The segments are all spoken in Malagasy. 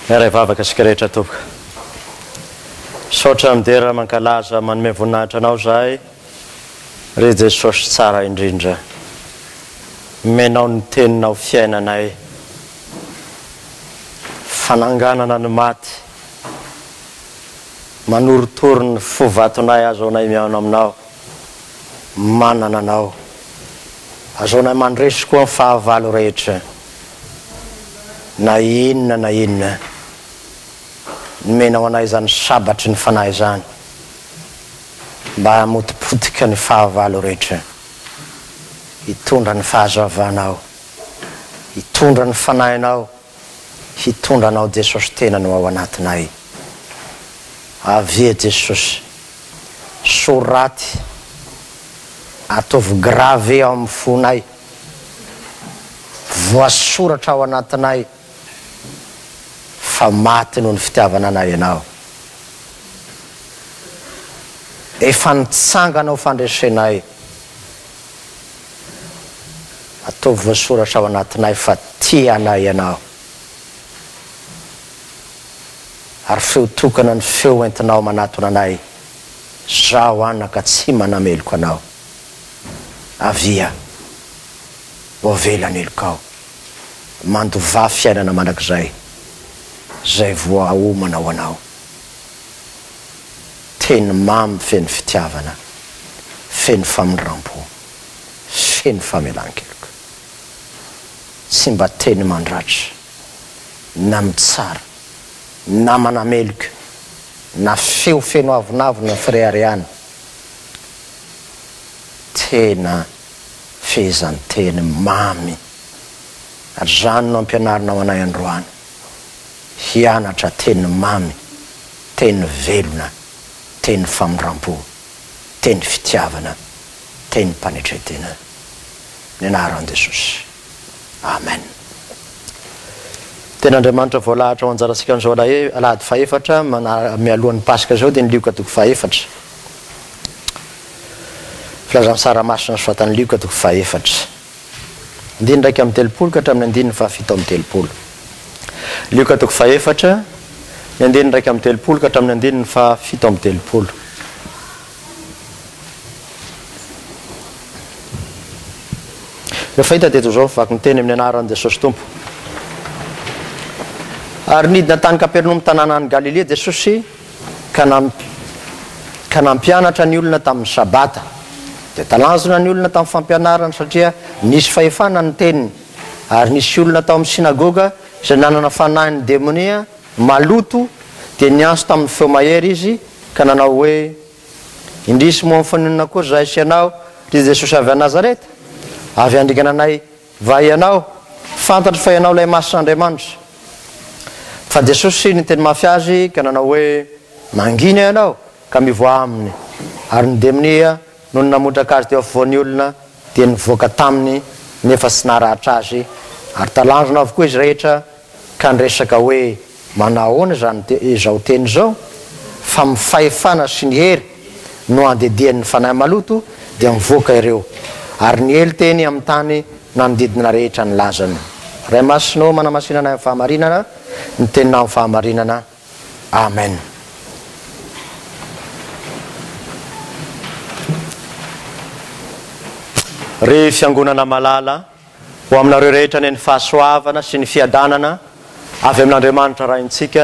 Miara hivavaka isika rehetra tompoko. Misaotra midera mankalaza manome voninahitra anao zahay ry Jesosy tsara indrindra. Omenao ny teninao fiainanay. Fananganana ny maty. Manorotoro ny fo vatonay azaonay mihaona aminao. Manana anao. Azaonay mandresy koa ny fahavalo rehetra. Na inona na inona. Nomenao anay izany sabatry ny fanahy izany mba hamotipotika ny fahavalo rehetra. Hitondra ny fahazavanao. Hitondra ny fanahinao. Hitondra anao Jesosy tena no ao anatinay. Avia Jesosy. Soraty. Ataovy gravé ao amin'ny fonay. Voasoratra ao anatinay fa maty noho ny fitiavana anay Ianao. Efa nitsangana ho fandresenay. Ataovy voasoratra ao anatinay fa tia anay Ianao. Ary feo tokana ny feo entinao manatona anay, Zaho anaka tsy manameloka anao. Avia, voavela ny helokao. Mandovà fiainana mandrakizay izay voaomana ho anao. Teny mamy feno fitiavana, feno famindrampo, feno famelan-keloka. Tsy mba teny mandratra, na mitsara, na manameloka, na feo feno avonavona fireharehana. Tena fehezanteny mamy. Ary izany no ampianarinao anay androany, hianatra teny mamy, teny velona, teny famindrampo, teny fitiavana, tenim-panetren-tena. Ny anaran'i Jesosy. Amen. Tenin'Andriamanitra voalahatra ho anjarantsika amin'izao alahady fahefatra mialohan'ny Paska izao dia ny Lioka toko fahefatra. Filazantsara masina nosoratan'i Lioka toko fahefatra. Andininy 31 ka hatramin'ny andininy faha-37. Lioka toko fahefatra, ny andininy 31 ka hatramin'ny andininy faha-37. Rehefa hita dia toy izao ny vaky ny teny amin'ny anaran'i Jesosy Tompo. Ary nidina tany Kapernaomy tanàna any Galilia Jesosy ka ka nampianatra ny olona tamin'ny Sabata. Dia talanjona ny olona tamin'ny fampianarany satria nisy fahefana ny teniny. Ary nisy olona tao amin'ny synagoga izay nanana fanahin'ny demonia maloto, dia niantso tamin'ny feo mahery izy ka nanao hoe, Indrisy moa mifaninona koa izahay sy ianao, ry Jesosy avy any Nazareta? Avy handringana anay va ianao? Fantatro fa ianao ilay Masin'Andriamanitra. Fa Jesosy niteny mafy azy ka nanao hoe, Mangina ianao, ka mivoaha aminy. Ary ny demonia, nony namotraka azy teo afovoan'ny olona, dia nivoaka taminy, nefa tsy naharatra azy. Ary talanjona avokoa izy rehetra, ka niresaka hoe, Manao ahoana izany izao teny izao? Fa amin'ny fahefana sy ny hery no andidian'ny fanahy maloto dia mivoaka ireo, ary niely teny amin'ny tany nanodidina rehetra ny lazany. Ray Masina ô, manamasina anay amin'ny fahamarinana, ny teninao amin'ny fahamarinana. Amen. Ry Fiangonana malala, Ho aminareo rehetra anie ny fahasoavana sy ny fiadanana avy amin'Andriamanitra Raintsika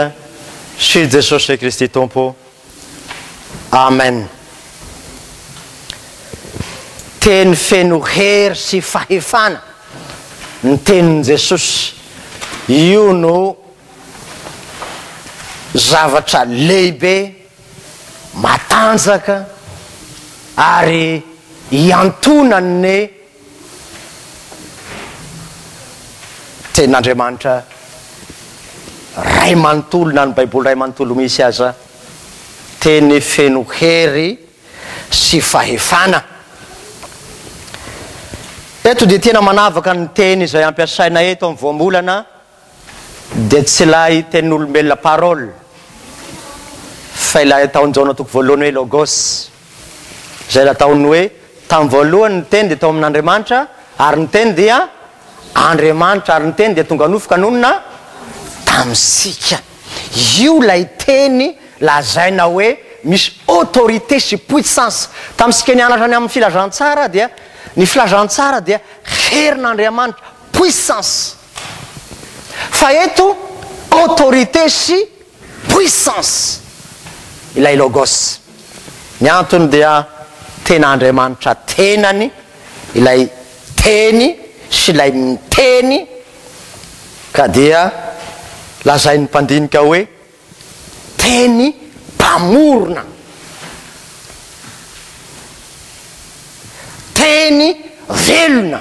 sy Jesosy Kristy Tompo. Amen. Teny feno hery sy fahefana ny tenin'i Jesosy. Io no zavatra lehibe, matanjaka ary iantonan'ny Tenin'Andriamanitra ray manontolo na ny Baiboly ray manontolo misy aza, teny feno hery sy fahefana. Eto dia tena manavaka ny teny izay ampiasaina eto amin'ny voambolana dia tsy ilay tenin'olombelona parole fa ilay ataon'i Jaona toko voalohany hoe logos. Izay nataony hoe, Tamin'ny voalohany ny Teny dia tao amin'Andriamanitra, ary ny Teny dia Andriamanitra, ary ny Teny dia tonga nofo ka nonina tamintsika. Io ilay teny lazaina hoe misy autorité sy puissance. Tamintsika nianatra ny amin'ny filazantsara dia ny filazantsara dia herin'Andriamanitra, puissance. Fa eto autorité sy puissance ilay logos. Ny antony dia tena Andriamanitra tenany ilay teny sy ilay miteny ka dia lazain'ny mpandinika hoe teny mpamorona, teny velona,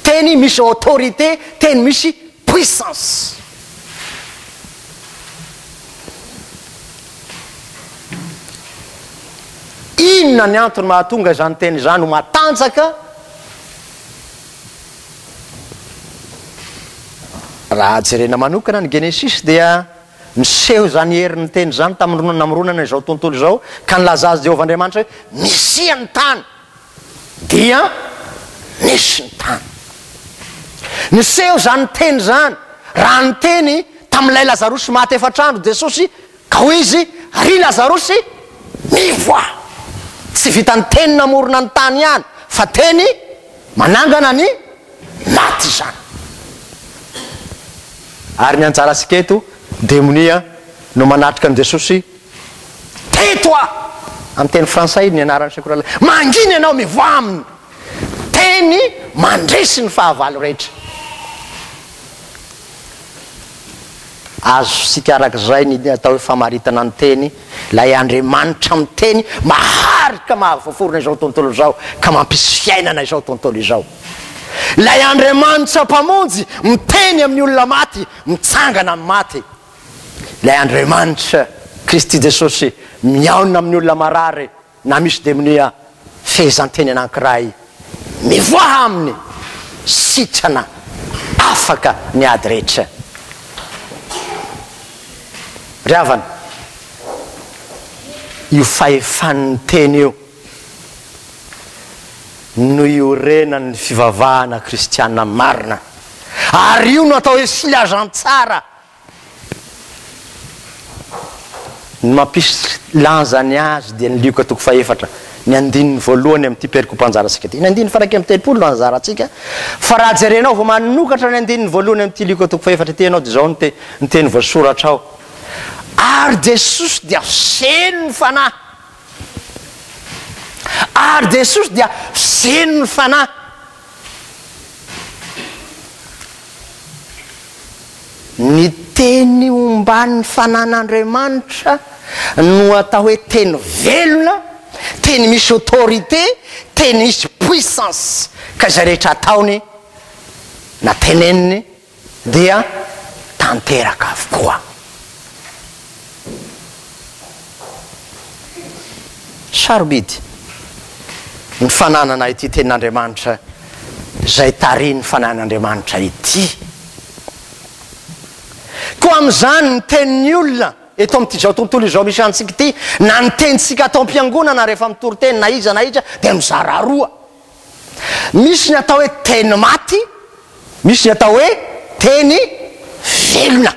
teny misy autorité, teny misy puissance. Inona ny antony mahatonga izany teny izany ho matanjaka? Raha jerena manokana ny Genesisy dia miseho izany herin'ny teny izany tamin'ny namoronana izao tontolo izao ka nilaza azy Jehovah Andriamanitra hoe misia ny tany dia nisy ny tany. Niseho izany teny izany raha niteny tamin'ilay Lazarosy maty efatr'andro Jesosy Ka hoy izy, Ry Lazarosy, mivoaha! Tsy vitan'ny teny namorona ny tany ihany, fa teny manangana ny maty izany. Ary ny anjarantsika eto, demonia no manatrika an'i Jesosy, Teto aho! Amin'ny teny frantsay ny anaran'ny sekoly, Mangina ianao, mivoaha aminy! Teny mandresy ny fahavalo rehetra. Azontsika araka izay ny atao hoe famaritana ny teny, ilay Andriamanitra miteny mahary ka mahavoaforona izao tontolo izao ka mampisy fiainana izao tontolo izao. Ilay Andriamanitra Mpamonjy miteny amin'ny olona maty, mitsangana amin'ny maty. Ilay Andriamanitra, Kristy Jesosy, mihaona amin'ny olona marary na misy demonia fehezanteny anankiray mivoaha aminy, sitrana, afaka ny ady rehetra. Ry havana, io fahefan'ny teny io no iorenan'ny fivavahana kristiana marina, ary io no atao hoe filazantsara. Ny mampisy lanjany azy dia ny Lioka toko fahefatra, ny andininy voalohany amin'ity perikopanjarantsika ity. Ny andininy faha-31 no anjarantsika, fa raha jerenao vao manokatra ny andininy voalohany amin'ity Lioka toko fahefatra ity ianao dia izao ny ny teny voasoratra ao, Ary Jesosy dia feno ny Fanahy. Ary Jesosy dia feno ny Fanahy. Ny teny omban'ny fanan'Andriamanitra no atao hoe teny velona, teny misy autorité, teny misy puissance, ka izay rehetra ataony na teneniny dia tanteraka avokoa. Sarobidy ny fananana ity Tenin'Andriamanitra izay tarihin'ny Fanahin'Andriamanitra ity. Koa amin'izany ny tenin'ny olona eto amin'ity izao tontolo izao misy antsika ity, na ny tenintsika ato am-piangonana rehefa mitory teny na iza na iza dia mizara roa. Misy ny atao hoe teny maty, misy ny atao hoe teny velona.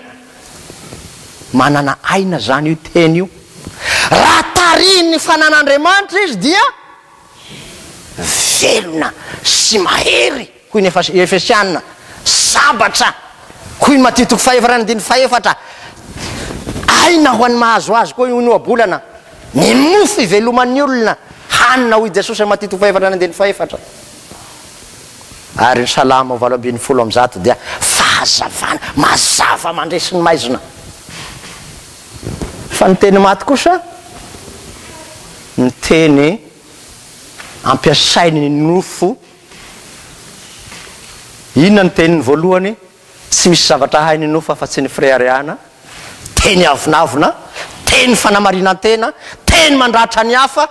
Manana aina izany io teny io. Raha tarihin'ny fanan'Andriamanitra izy dia velona sy mahery, hoy ny Efesiana, sabatra, hoy ny Matio toko fahefatra andininy fahefatra, aina ho an'ny mahazo azy koa, hoy ny ohabolana. Ny mofo iveloman'ny olona hanina hoy Jesosy amin'ny Matio toko fahefatra andininy fahefatra. Ary ny Salamo 118 dia fahazavana mazava mandresy ny maizina. Fa ny teny maty kosa ny teny ampiasain'ny nofo. Inona ny teniny voalohany? Tsy misy zavatra hain'ny nofo afa-tsy ny fireharehana, teny avonavona, teny fanamarinan-tena, teny mandratra ny hafa,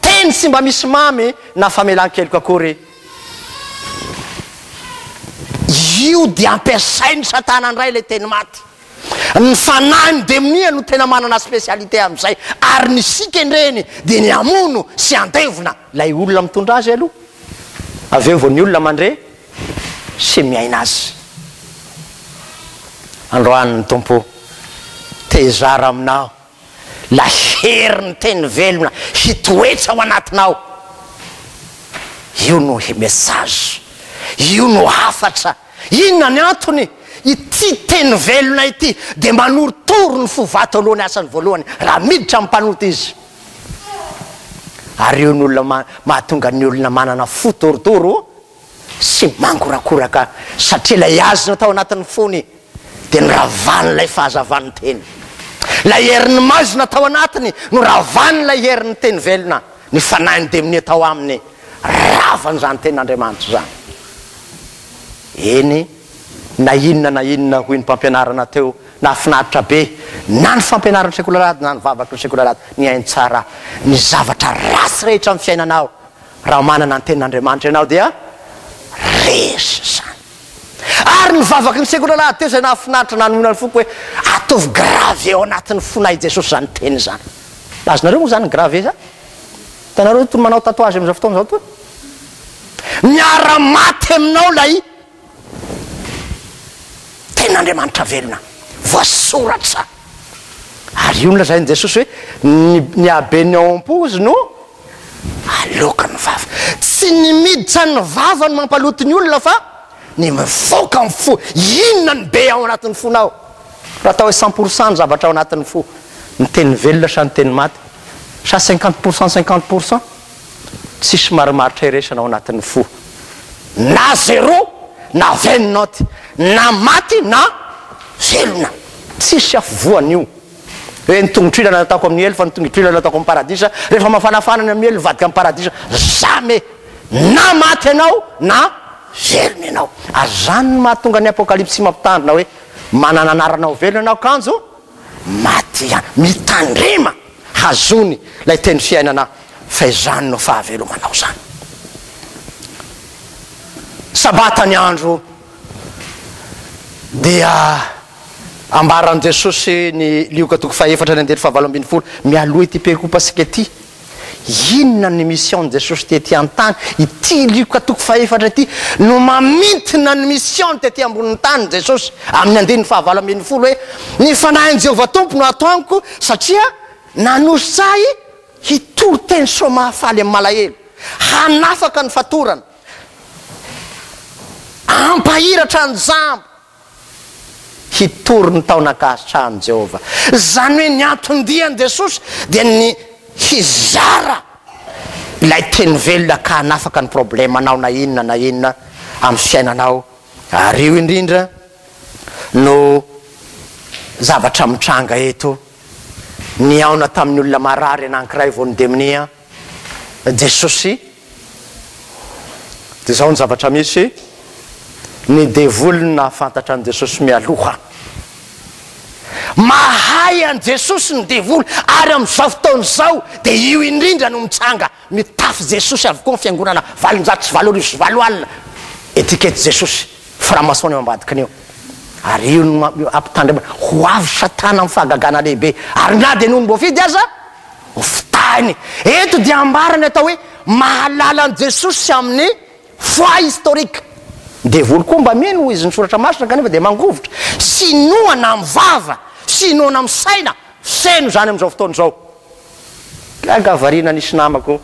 teny tsy mba misy mamy na famelan-keloka akory. Io dia ampiasain'i Satana indray ilay teny maty. Ny fanahin'ny demonia no tena manana spécialité amin'izay, ary ny sikendreny dia ny hamono sy handevona ilay olona mitondra azy aloha, avy eo vao ny olona mandre sy miaina azy. Androany ny Tompo Te hizara aminao ilay herin'ny teny velona hitoetra ao anatinao. Io no message, io no hafatra. Inona ny antony? Ity teny velona ity dia manorotoro ny fo vato aloha ny asany voalohany raha miditra amin'ny mpanota izy. Ary io no olona mahatonga ny olona manana fo torotoro sy mangorakoraka satria ilay hazona tao anatin'ny fony dia noravan'ilay fahazavan'ny teny. Ilay herin'ny maizina tao anatiny noravan'ilay herin'ny teny velona, ny fanahin'ny demonia tao aminy, ravany izany tenin'Andriamanitra izany. Eny, na inona na inona hoy ny mpampianarana teo, nahafinaritra be na ny fampianaran'ny sekoly alahady na ny vavaky ny sekoly alahady, nihaino tsara ny zavatra ratsy rehetra amin'ny fiainanao, raha manana ny tenin'Andriamanitra ianao dia resy izany. Ary ny vavaky ny sekoly alahady teo izay nahafinaritra nanohina ny foko hoe ataovy grave ao anatin'ny fonay Jesosy izany teny izany. Azonareo moa izany grave izany? Hitanareo toy ny manao tatouage amin'izao fotoana izao toy? Miara-maty aminao ilay tenin'Andriamanitra velona voasoratra. Ary io no lazain'i Jesosy hoe ny ny haben'ny ao am-po izy no aloka ny vava. Tsy ny miditra ny vava no mampaloto ny olona fa ny mivoaka ny fo. Inona ny be ao anatin'ny fonao? Raha atao hoe 100% ny zavatra ao anatin'ny fo, ny teny velona sa ny teny maty? Sa 50% 50%? Tsisy marimaritra iraisana ao anatin'ny fo. Na zéro na vaine note, na maty na velona. Tsisy afovoany io. Hoe ny tongotro ilany ataoko amin'ny helo fa ny tongotro ilany ataoko amin'ny paradisa. Rehefa mafanafana ny amin'ny helo mivadika amin'ny paradisa. Jamais! Na maty ianao na velona ianao. Ary izany no mahatonga ny Apokalypsy mampitandrina hoe manana anarana ho velona ianao kanjo maty ihany. Mitandrema! Hazony ilay teny fiainana fa izany no fahavelomanao izany. Sabata ny andro dia ambaran'i Jesosy ny Lioka toko fahefatra ny andininy fahavalo ambin'ny folo mialoha ity perikopasika ity. Inona ny mission-n'i Jesosy tety an-tany? Ity Lioka toko fahefatra ity no mamintina ny mission-ny tety ambonin'ny tany Jesosy amin'ny andininy fahavalo ambin'ny folo hoe, Ny Fanahin'i Jehovah Tompo no ato amiko, satria nanosika ahy hitory teny soa mahafaly amin'ny malahelo, hanafaka ny fatorana, hampahiratra ny jamba, Hitory ny taona ankasitrahan'i Jehovah. Izany hoe ny anton-dian'i Jesosy dia ny hizara ilay teny velona ka hanafaka ny problemanao na inona na inona amin'ny fiainanao. Ary io indrindra no zavatra mitranga eto. Nihaona tamin'ny olona marary anankiray vao nidemonia Jesosy. Dia izao ny zavatra misy, ny devoly no nahafantatra an'i Jesosy mialoha. Mahay an'i Jesosy ny devoly, ary amin'izao fotoana izao dia io indrindra no mitranga, mitafy Jesosy avokoa ny fiangonana 88 800, étiquette Jesosy, franc-maçon eo ambadikiny eo. Ary io no ampitandremana, ho avy satana amin'ny fahagagana lehibe, ary na dia ny olom-boafidy aza, Ho fitahiny. Eto dia ambara ny atao hoe mahalala an'i Jesosy amin'ny foi historique. Ny devoly koa mba mino hoy izy ny soratra masina kanefa dia mangovitra. Sy inoana amin'ny vava, sy inoana amin'ny saina, feno izany amin'izao fotoana izao. Gaga variana nisy namako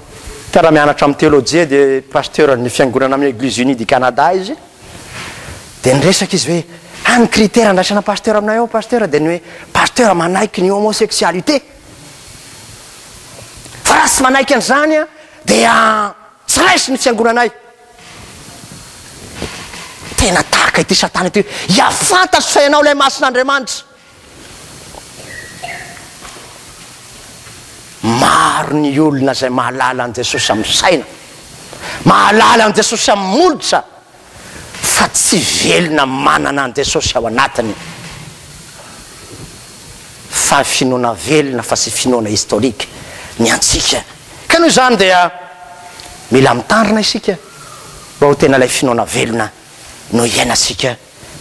mpiara-mianatra amin'ny teolojia dia pasteur ny fiangonana amin'ny Eglise Unie du Canada izy. Dia niresaka izy hoe, ah ny critère andraisana pasteur aminay ao pasteur dia ny hoe pasteur manaiky ny homosexualité. Fa raha tsy manaiky an'izany dia tsy raisiny ny fiangonanay. Tena tahaka ity satana ity hoe, ya fantatro fa ianao ilay masin'Andriamanitra. Maro ny olona izay mahalala an'i Jesosy amin'ny saina, mahalala an'i Jesosy amin'ny molotra, fa tsy velona manana an'i Jesosy ao anatiny. Fa finoana velona fa tsy finoana historique ny antsika. Ka noho izany dia mila mitandrina isika mba ho tena ilay finoana velona no iainantsika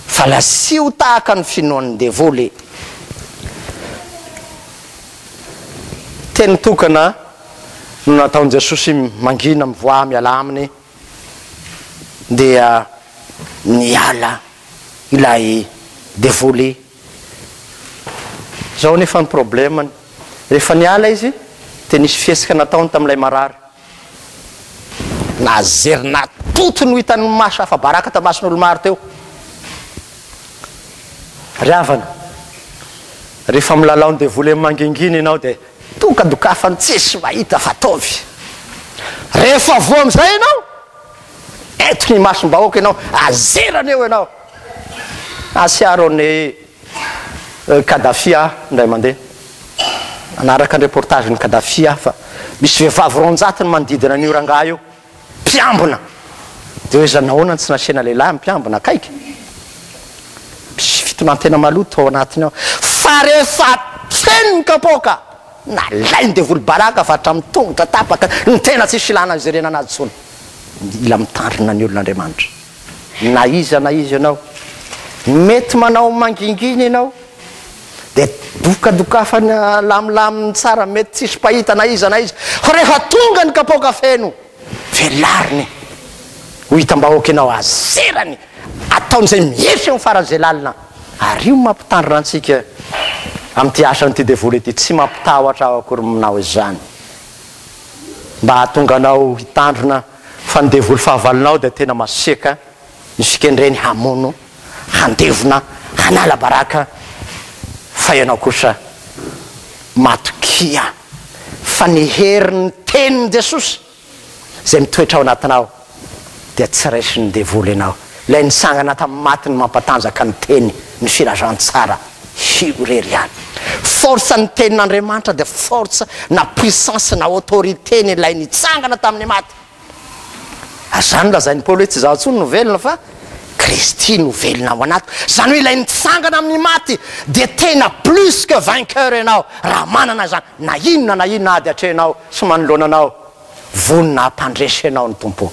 fa lasio tahaka ny finoan'ny devoly. Teny tokana no nataon'i Jesosy mangina mivoaha mialà aminy dia niala ilay devoly. Izao anefa ny problème-ny, rehefa niala izy dia nisy fihetsika nataony tamin'ilay marary. Nazery natoto no hitan'ny maso afa-baraka tamason'olo-maro teo. Ry havana, rehefa milalao ny devoly amin'ny mangingina ianao dia tonga dokafany tsisy mahita fa ataovy. Rehefa voa amin'izay ianao, eto ny imasom-bahoaka ianao, azerany eo ianao. Ahatsiaro an'i Kadhafi aho indray mandeha. Nanaraka ny reportage-n'i Kadhafi aho fa misy vehivavy 200 ny manodidina an'io rangahy io. Mpiambina! Dia hoe za nahoana no tsy nasiana lehilahy mpiambina akaiky? Misy fitondrantena maloto ao anatiny ao. Fa rehefa feno ny kapoaka, nalain'ny devoly baraka fa hatramin'ny tongotra tapaka, ny tena tsisy ilana hijerena anazy intsony. Mila mitandrina ny olona Andriamanitra. Na iza na iza ianao, mety manao mangingina ianao, dia dokadokafana alamilaminy tsara, mety tsisy mpahita na iza na iza, fa rehefa tonga ny kapoaka feno, velariny ho hitam-bahoaka ianao, azerany, ataony izay mihefy eo amin'ny faran'izay lalina. Ary io mampitandrina antsika amin'ity asan'ity devoly ity, tsy mampitahotra aho akory manao izany, mba hahatonga anao hitandrina fa ny devoly fahavalonao dia tena masiaka ny fikendreny hamono, handevona, hanala baraka, fa ianao kosa matokia fa ny herin'ny tenin'i Jesosy izay mitoetra ao anatinao dia tsy raisin'ny devoly ianao. Ilay nitsangana tamin'ny maty no mampatanjaka ny teny, ny filazantsara, io irery ihany. Force ny tenin'Andriamanitra dia force na puissance na autorité ny ilay nitsangana tamin'ny maty. Ary izany no lazain'i Paoly hoe tsy izaho intsony no velona fa Kristy no velona ao anatiko. Izany hoe ilay nitsangana amin'ny maty dia tena plus que vainqueur ianao raha manana izany na inona na inona ady atrehinao sy manoloana anao. Vonona hampandresy anao ny Tompo.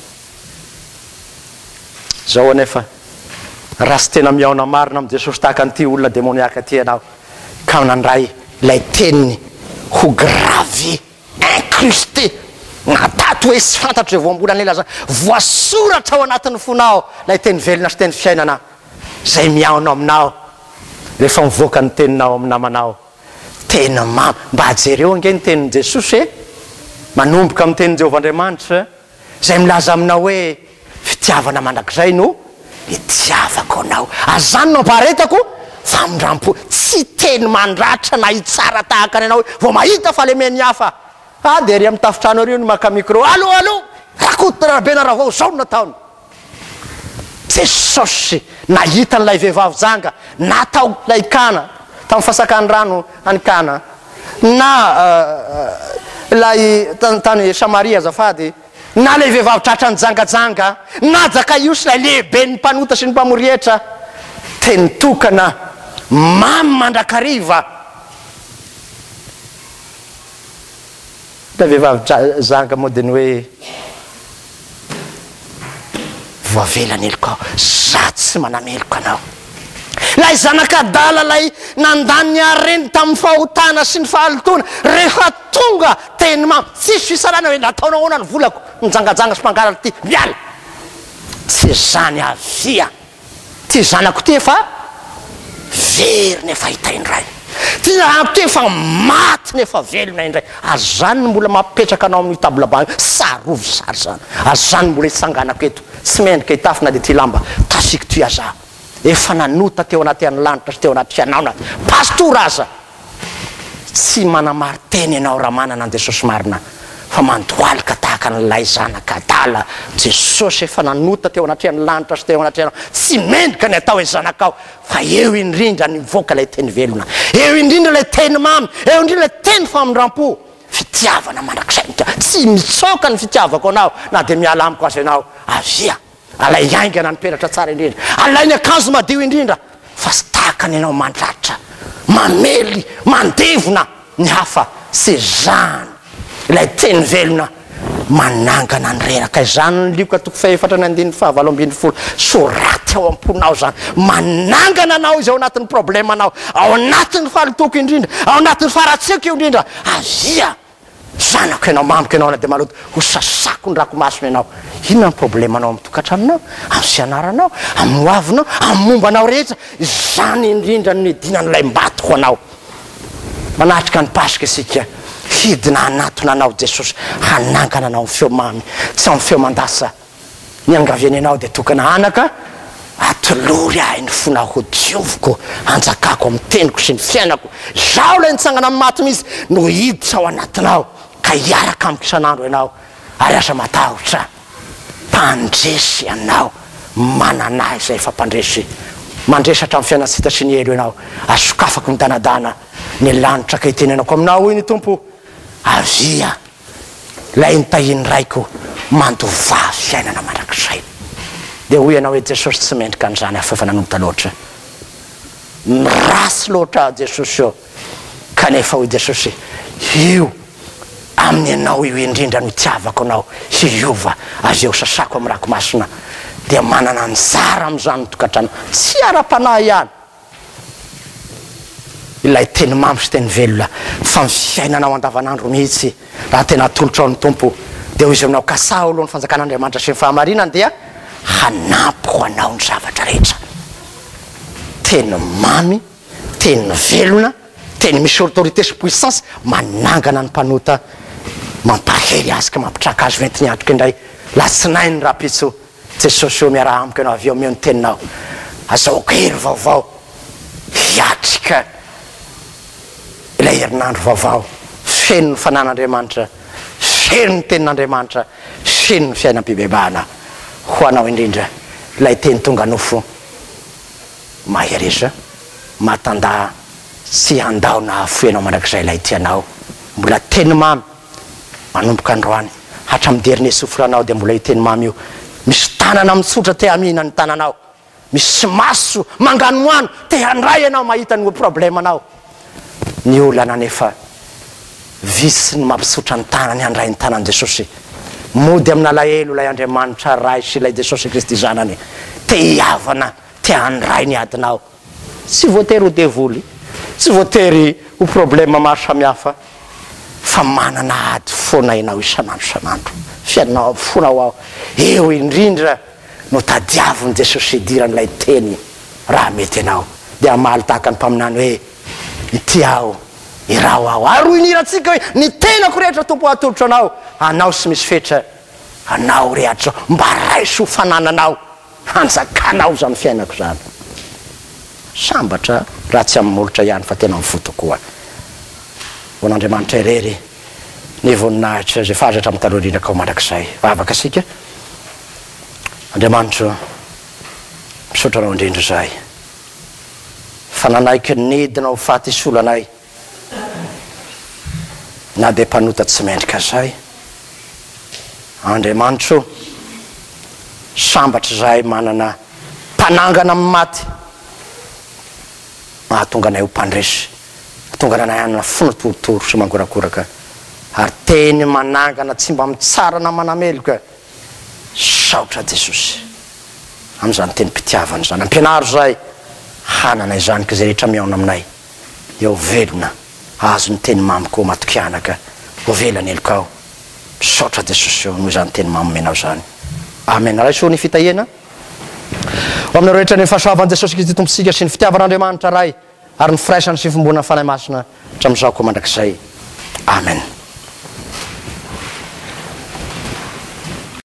Izao anefa, raha tsy tena mihaona marina amin'i Jesosy tahaka an'ity olona demoniaka ity ianao ka nandray ilay teniny ho gravé, incrusté, na tatoué, tsy fantatro izay voambolana ilazana, voasoratra ao anatin'ny fonao ilay teny velona sy teny fiainana izay mihaona aminao rehefa mivoaka ny teninao amin'ny namanao. Tena mamy. Mba jereo ange ny tenin'i Jesosy e! Manomboka amin'ny tenin'i Jehovah Andriamanitra, izay milaza aminao hoe, Fitiavana mandrakizay no itiavako anao. Ary izany no ampaharetako famindram-po. Tsy teny mandratra na hitsara tahaka ny anao hoe, vao mahita fahalemen'ny hafa. Ah, dia ery amin'ny tafontrano ery io no maka micro, Allô, allô! Rakotorabenarahao, izao no nataony. Jesosy nahita an'ilay vehivavy janga natao ilay Kana, tamin'ny fasakan'ny rano any Kana, na ilay tany Samaria azafady, na ilay vehivavy tratra nijangajanga, na Jakaiosy ilay lehiben'ny mpanota sy ny mpamory hetra, teny tokana mamy mandrakariva. Ilay vehivavy janga moa dia ny hoe voavela ny helokao, za tsy manameloka anao. Ilay zanak'adala ilay nandany ny hareny tamin'ny fahotana sy ny fahalotoana, rehefa tonga teny mamy, tsisy fisarahana hoe nataonao ahoana ny volako, nijangajanga sy mpangalatra ity, miala! Tsy izany avia. Ty zanako ty efa very nefa hita indray. Ty zanako ty efa maty nefa velona indray. Ary zany no mbola mampipetraka anao amin'io table banc io. Tsarovy sary zany. Ary zany no mbola hitsanganako eto. Tsy mendrika hitafy na dia ty lamba tasiko ty aza aho. Efa nanota teo anatin'ny lanitra sy teo anatrehanao na pastora aza. Tsy manamari-tena ianao raha manana an'i Jesosy marina, fa mandohalika tahaka an'ilay zanaka adala. Jesosy efa nanota teo anatrehan'ny lanitra sy teo anatrehanao. Tsy mendrika ny atao hoe zanakao, fa eo indrindra ny mivoaka ilay teny velona. Eo indrindra ilay teny mamy. Eo indrindra ilay teny famindram-po. Fitiavana mandrakizay. Tsy mitsoaka ny fitiavako anao na dia miala amiko aza ianao. Avia. Alay haingana ny peratra tsara indrindra, alay ny akanjo madio indrindra, fa tsy tahaka ny anao mandratra, mamely, mandevona ny hafa. Tsy izany ilay teny velona manangana ny reraka. Izany ny Lioka toko fahefatra ny andininy faha-18. Soraty ao am-ponao izany. Manangana anao izy ao anatin'ny problemanao, ao anatin'ny fahalotoako indrindra, ao anatin'ny faharatsiako indrindra. Avia! Zanako ianao, mamiko ianao na dia maloto, ho sasako ny rako masina ianao. Inona ny problemanao amin'ny tokantranonao, amin'ny fianaranao, amin'ny hoavinao, amin'ny momba anao rehetra? Izany indrindra no nidinan'ilay maty ho anao. Manatrika ny Paska isika, hidina hanatona Anao Jesosy, hanangana Anao amin'ny feo mamy, tsy amin'ny feo mandasa. Ny angaviany Anao dia tokana anaka, atolory ahy ny fonao ho dioviko, hanjakako amin'ny teniko sy ny fiainako. Izaho ilay nitsangana amin'ny maty mihitsy no hiditra ao anatinao, ka hiaraka amiko isan'andro Ianao, ary aza matahotra. Mpandresy ianao, manana ahy izay efa mpandresy. Mandresy hatramin'ny fiainana tsy hita sy ny helo ianao, ary sokafako midanadana ny lanitra ka hitenenako aminao, hoy ny Tompo, Avia, ilay nitahian'ny Raiko, mandovà fiainana mandrakizay. Dia hoy ianao hoe, Jesosy tsy mendrika an'izany aho fa efa nanota loatra. Ratsy loatra aho Jesosy ô! Kanefa hoy Jesosy, Io amin'ny anao io indrindra no itiavako anao hiova, avy eo sasako amin'ny rako masina. Dia manana anjara amin'izany ny tokantrano, tsy ara-panahy ihany ilay teny mamy sy teny velona, fa ny fiainanao andavanandro mihitsy. Raha tena atolotrao ny Tompo, dia hoy Izy aminao, Kasaho aloha ny fanjakan'Andriamanitra sy ny fahamarinany, dia hanampy ho anao ny zavatra rehetra. Teny mamy. Teny velona, teny misy autorité sy puissance, manangana ny mpanota, mampahery azy ka mampitraka azy ho entiny hiantoka indray. Latsinainy rahampitso, Jesosy ô miaraha amiko ianao avy eo omeo ny teninao, azahoako hery vaovao hiatrika ilay herinandro vaovao feno ny fanan'Andriamanitra, feno ny tenin'Andriamanitra, feno ny fiainam-pibebahana ho anao indrindra ilay teny tonga nofo. Mahereza, matandaha tsy handao na hahafoy anao mandrakizay ilay tia anao. Mbola teny mamy manomboka androany hatramin'ny dernier souffle anao dia mbola io teny mamy io. Misy tanana mitsotra te hamihina ny tananao. Misy maso manganohano te handray anao mahita ny problème anao. Ny olana anefa vitsy ny mampitsotra ny tanany handray ny tanan'i Jesosy. Mody amin'alahelo ilay Andriamanitra Ray sy ilay Jesosy Kristy Zanany te hihavana Te handray ny adinao. Tsy voatery ho devoly, tsy voatery ho problème maro samihafa fa manana ady foana ianao isan'andro isan'andro. Fiainanao foana ho ao. Eo indrindra no tadiavin'i Jesosy hidiran'ilay teny raha mety ianao. Dia hamaly tahaka ny mpaminany hoe, Ity aho, iraho aho. Ary hoy ny hirantsika hoe, Ny tenako rehetra Tompo atolotro Anao, Anao sy misy fetra, Anao re hatrizao. Mba raiso ho fanananao. Hanjakanao izany fiainako izany. Sambatra raha tsy amin'ny molotra ihany fa tena amin'ny fo tokoa. Ho an'Andriamanitra irery ny voninahitra izay fahazo hatramin'ny taloha indrindra ka ho mandrakizay. Vavaka isika. Andriamanitro, misaotra Anao indrindra izahay fa nanaiky nidina ho faty hisolo anay na dia mpanota tsy mendrika aza. Andriamanitro o, sambatra izahay manana mpanangana amin'ny maty, mahatonga anay ho mpandresy, mahatonga anay hanana fona torotoro sy mangorakoraka, ary teny manangana tsy mba mitsara na manameloka. Misaotra Jesosy amin'izany tenim-pitiavana izany. Ampianaro izahay hanana izany ka izay rehetra mihaona aminay dia ho velona hahazo ny teny mamy koa matokia anaka voavela ny helokao. Misaotra Jesosy ô noho izany teny mamy omenao izany. Amen. Raiso ny fitahiana ho aminareo rehetra ny fahasoavan'i Jesosy Kristy Tompontsika sy ny fitiavan'Andriamanitra Ray ary ny firaisana sy fiombonan'ny Fanahy Masina hatramin'izao koa mandrakizay. Amen.